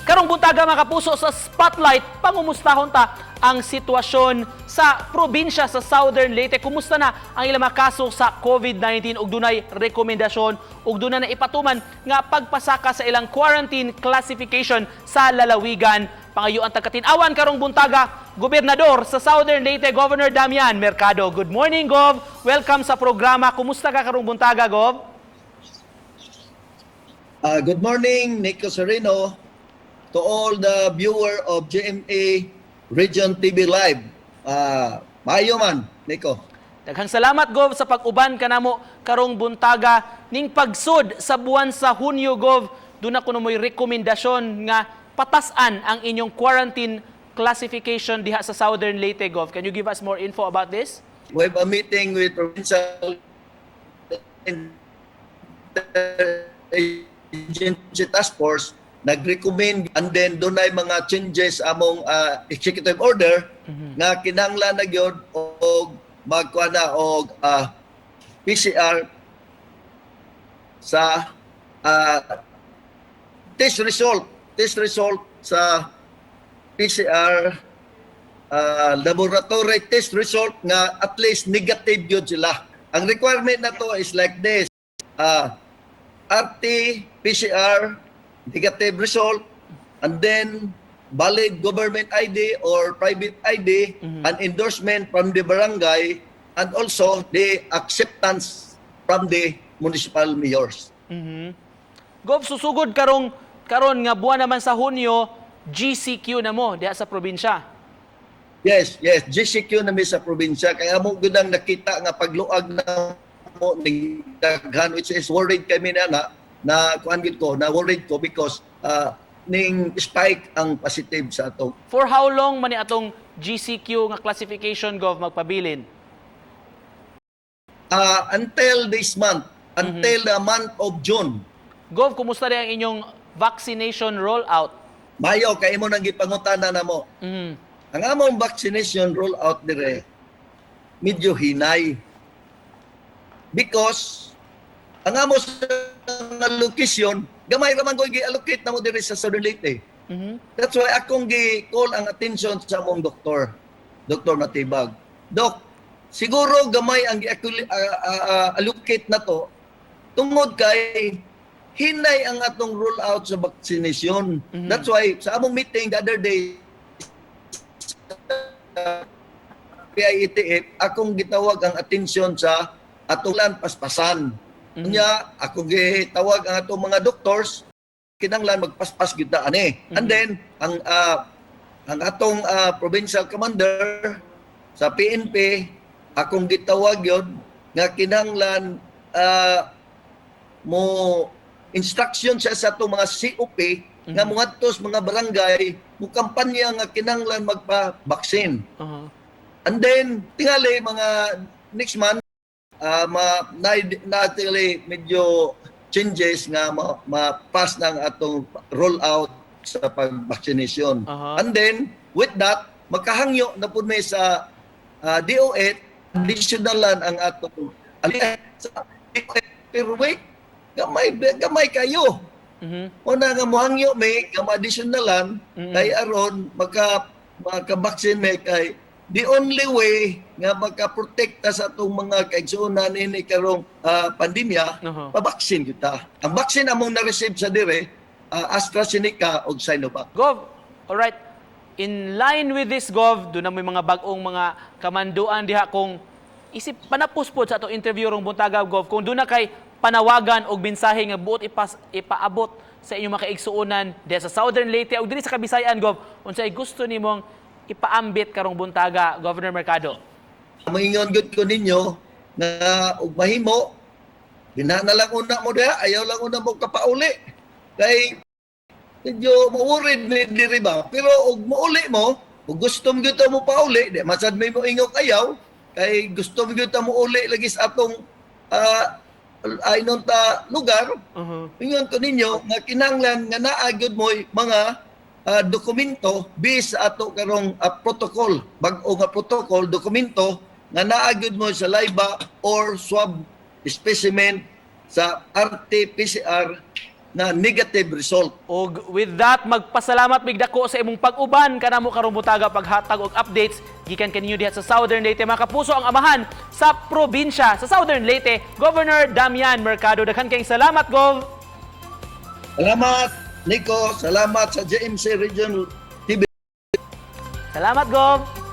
Karong buntaga, mga kapuso, sa Spotlight, pangumustahon ta ang sitwasyon sa probinsya sa Southern Leyte. Kumusta na ang ilang mga kaso sa COVID-19 ug dunay rekomendasyon ug dunay na ipatuman nga pagpasaka sa ilang quarantine classification sa lalawigan. Pangayuan tag katin-awan karong buntaga, Gobernador sa Southern Leyte, Governor Damian Mercado. Good morning, Gov. Welcome sa programa. Kumusta ka karong buntaga, Gov? Good morning, Nico Sereno, to all the viewer of GMA Region TV Live. Maayo man, Nico. Daghang salamat, Gov, sa pag-uban kanamo karong buntaga. Ning pagsud sa buwan sa Hunyo, Gov, duna kuno mo'y rekomendasyon nga patasan ang inyong quarantine classification diha sa Southern Leyte, Gov. Can you give us more info about this? We have a meeting with provincial agency task force, nag-recommend and then dunay mga changes among executive order nga kinahanglan na gyud og magkuha na og PCR sa test result sa PCR laboratory test result nga at least negative yun sila. Ang requirement na to is like this. RT PCR negative result and then valid government ID or private ID and endorsement from the barangay and also the acceptance from the municipal mayors. Gov, susugod karong karon nga buwan naman sa Hunyo, GCQ na mo diha sa probinsya. Yes, GCQ na mi sa probinsya kaya mo gud ang nakita nga pagluag na mo ning daghan, which is worried kami na na na kuan gid ko, na worried ko because ning spike ang positive sa atong. For how long man ni atong GCQ nga classification, Gov, magpabilin? Until this month, until the month of June. Gov, kumusta rin ang inyong vaccination rollout? Mayo kay imo nang gipangutana namo. Ang among vaccination rollout dire medyo hinay. Because ang amo sa allocation, gamay ra man ko gi-allocate namo dire sa Southern Leyte. That's why akong gi-call ang attention sa among doktor, Dr. Matibag. Doc, siguro gamay ang gi-allocate na to tungod kay hinay ang atong roll out sa vaccination. That's why sa among meeting the other day sa PIETF, akong gitawag ang attention sa atong lan paspasan. Unya, akong gitawag ang atong mga doctors, kinanglan magpaspas gyud ta ani. And then ang atong provincial commander sa PNP, akong gitawag yon nga kinahanglan mo instruction siya sa atong mga COP nga moadto sa mga barangay, mo kampanya nga kinahanglan magpa-vaccine. And then tingali mga next month ma na, na tingali medyo changes nga ma-pass ng atong roll out sa pag-vaccination. And then with that, makahangyo na pud may sa DOH additionalan ang atong sa DOH, pero wait, gamay gamay kayo. Una nga mohangyo may nga ma-additionalan kay aron maka-vaccine may, kay the only way nga maka-protekta sa atong mga kaigsuonan ini karong pandemya, pa-vaccine kita. Ang vaccine among na-receive sa dire, AstraZeneca ug Sinovac. Gov, alright. In line with this, Gov, duna may mga bag-ong mga kamanduan diha kung isip panapos po sa atong interview rong buntaga, Gov, kung duna kay panawagan og mensahe nga buot ipaabot sa inyong mga kaigsuonan diha sa Southern Leyte ug dinhi sa Kabisayan, Gov, unsay gusto nimong ipaambit karong buntaga, Governor Mercado? Moingon gud ko ninyo nga og mahimo dinha na lang una mo diha, ayaw lang una mo kapauli kay medyo ma-worried ni diri ba, pero og mouli mo ug gusto mo gyud mo pauli, di masad may mo ingok ayaw kay gusto mo gyud mo uli lagi sa atong aynon ta lugar. Ingon ko ninyo nga kinahanglan nga naa gyud mo'y mga dokumento bis sa ato karong protocol, bag-o nga protocol, dokumento nga naa gyud mo saliva or swab specimen sa RT-PCR na negative result. Og with that, magpasalamat mig dako sa imong pag-uban kanamo karong butaga, paghatag og updates gikan kaninyo diha sa Southern Leyte. Mga kapuso, ang amahan sa probinsya sa Southern Leyte, Governor Damian Mercado. Daghan kayong salamat, Gov. Salamat, Nico. Salamat sa JMC Regional TV. Salamat, Gov.